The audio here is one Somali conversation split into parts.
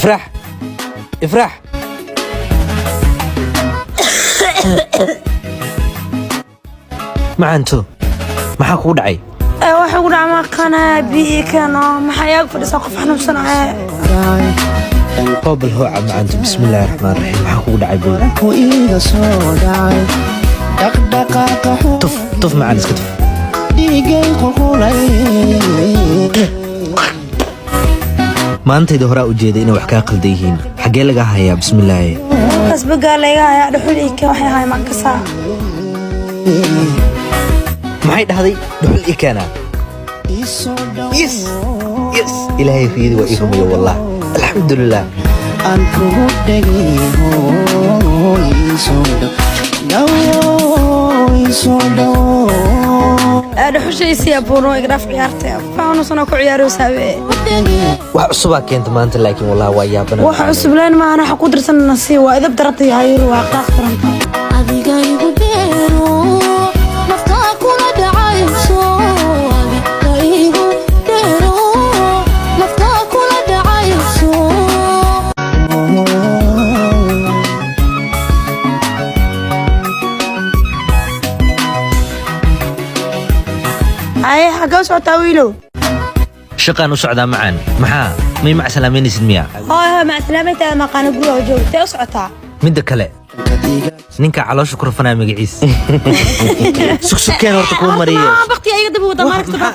Ifraax, Ifraax. Macanto, maxaa kugu dhacay? Waxa ugu dhaca maqana biyo keeno. Maxaa iyaga fadhisaa qof xanuunsanaya? Qoobal hooca, macanto. Bismillaahi raxmaan raxiim, maxaa kugu dhacay buul? Ku iga soo dhacay dhaqdhaqaaqa. Tuf, tuf, macaan, iska tuf. Dhiigay qulqulay. Maantayda horaa u jeeday inay wax kaa qaldan yihiin. Xaggee laga hayaa? Bismillaahi. Kasbagaa layga hayaa, dhuxul ii keen. Waxay ahay makasaa. Maxay dhahday? Dhuxul ii keenaa? Yes, Ilaahay riyadii waa ii rumeeye, wallah, alxamdulilah. Aan kugu dhegay, soo dhawo, soo dhawo. Dhuxushaysii abuuno, iga dhaaf ciyaarta. Xanuunsanoo ku ciyaarowsaabe. Wax cusubaa keenta maanta, laakiin wallahi waa yaabana. Wax cusub leen maahan, waxa ku dirsan nasiib waa idab daranta yahay, waa qaaq daranta. Adiga igu dheero, naftaa kula dhacayso. Adiga igu dheero, naftaa kula dhacayso. Haye, xaggee u socotaa, wiilow? Shaqaan u socdaa, macaan. Maxaa may macsalaamaynaysid miya? Hooy hooy, macsalaamayntaada maqaana, guriga joog. Tee u socotaa? Midda kale, ninka caloosha ku rafanaya magaciis sugsugkeen horta kuu mariye. Baktiya iga daba wada maalin kasta.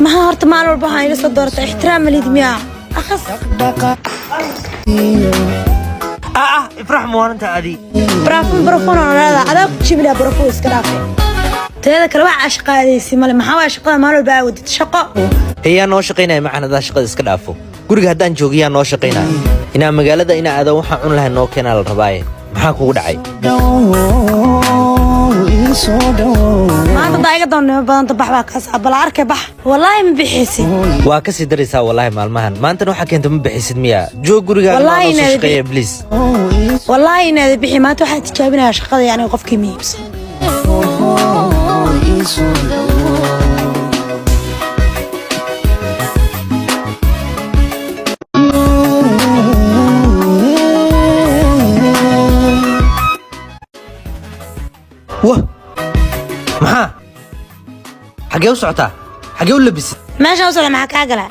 Maxaa horta maalin walba waxaan iga soo doorata? Ixtiraam malid miyaa? Akhas. Ah, Ifrax, muwaananta adi. Barafuun, barafuun oo leedahay adaa ku jibinaa. Barafuun iska dhaafe. Teeda kale, wax ashqaadaysi male. Maxaa waaya shaqada maalin walba aa wadid shaqo? Heyaa noo shaqaynaya, macaan? Hadaa shaqada iska dhaafo, guriga haddaan joogo yaa noo shaqaynaya? Inaa magaalada inaa aado, waxaan cun lahay noo keenaa la rabaaye. Maxaa kugu dhacay? Soo dhawo. Maanta daa iga doonnimo badanta. Bax baa kaas bala arkay. Bax, wallaahi ma bixiysid. Waa ka sii daraysaa wallaahi maalmahan. Maantana waxaa keenta ma bixisid miya? Joog gurigaaga. Wallaahi noo soo inaad shaqeeya, please. Wallaahi inaada bixi. Maanta waxaan tijaabinayaa shaqada aniga qofkii muhiimsan. Soo dhawo. Wah, maxaa? Xaggee u socotaa? Xaggee u labisid? Meeshaan u socda maxaa kaa galaa?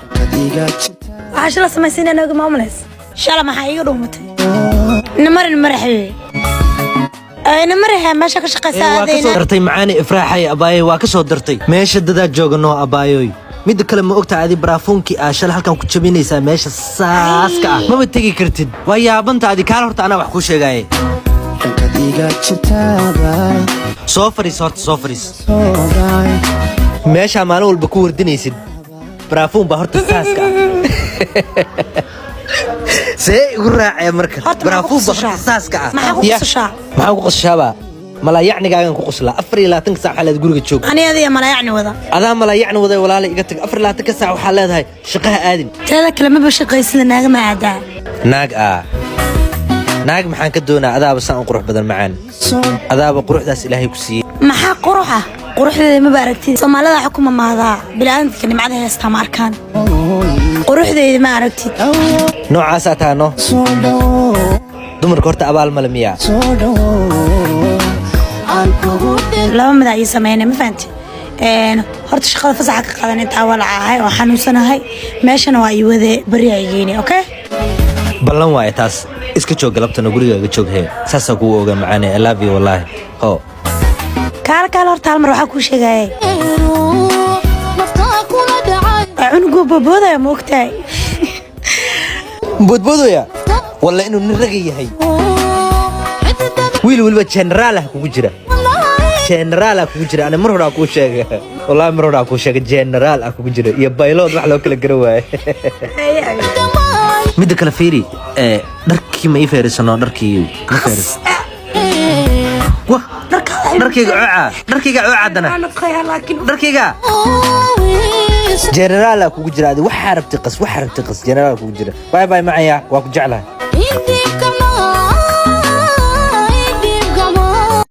Waxaa shala samaysay inaa nooga maamulays. Shala maxaa iiga dhuumatay? Namarin maraxwe, namaraxe meesha ka shaqaysaa. Waa ka soo aadayna. Dartay macaani, Ifraaxay, abaaye, waa ka soo dartay. Meesha dadaa jooga noo, abaayoy. Midda kale, ma ogtahay adi baraafuunkii aa shalay halkan ku jabinaysaa? Meesha saaska ah maba tegi kartid. Waa yaabanta adi. Kaal horta, anaa wax kuu sheegaaye. Dhankaad iga jirtaaba. Soo fadhiis horta, soo fadhiis. Soo dhacay. Meeshaa maalin walba ku wardinaysid baraafuun baa horta saaska ah. See igu raacee marka? Horta maxaa ku Baraafuun baa horta qosashaa? saaska ah. Maxaa ku Ya, qosashaa? Maxaan ku qosashaabaa? Malaayacnigaagan ku qoslaa. 24-ka saac waxaa leedahay guriga joog. Ani adiga malaayacni wada. Adaa malaayacni waday, walaala, iga tag. 24-ka saac waxaa leedahay shaqaha aadin. Teeda kale, maba shaqaysida, naagama aadaa. Naag ah, naag maxaan ka doonaa? Adaaba saan u qurux badan, macaan. Soo Adaaba quruxdaas Ilaahay ku siiyey. Maxaa qurux ah? Quruxdeeda maba aragtid. Soomaalida waxa ku mamaadaa bilaadanka nimcada heestaa ma arkaan. Quruxdeeda ma aragtid. Noocaasaa taano. Soo dhawo. Dumarka horta abaal male miyaa? Soo dhawo, aan kugu Laba mid ii sameynay, ma fahanti? Horta shaqada fasaxa ka qadan intaa walaacahay oo xanuunsanahay. Meeshana waa ii wade, beri ay geynay, okay? Ballan waaye taas. Iska joog galabtana, gurigaaga joog. Hee, saasaa kugu ogaa, macaane. I love you, wallaahi. Ho. Kaala, kaala horta, hal mar waxaa kuu sheegayay. Dheero, naftaa kula dhacay. Waa cunuguu boodboodaya, ma ogtahay? Boodboodooya walla inuu nin raga yahay. Xididada. Wiil weliba jeneraal ah kugu jira, jeneraal ah kugu jira. Ani mar horaa kuu sheega, wallaahi mar horaa kuu sheega, jeneraal ah kugu jira iyo baylood wax loo kala garan waaye. Midda kale, fiiri, ee dharkii ma ii feerisano? Dharkii ma feeris? Wah, dharkayga cooca, dharkayga cooca haddana, dharkayga jeneraal ah kugu jira. Adi waxaa rabti qas, waxaa rabti qas, jeneraal kugu jira. Bye bye, macaya, waa ku jeclahay. Intii ka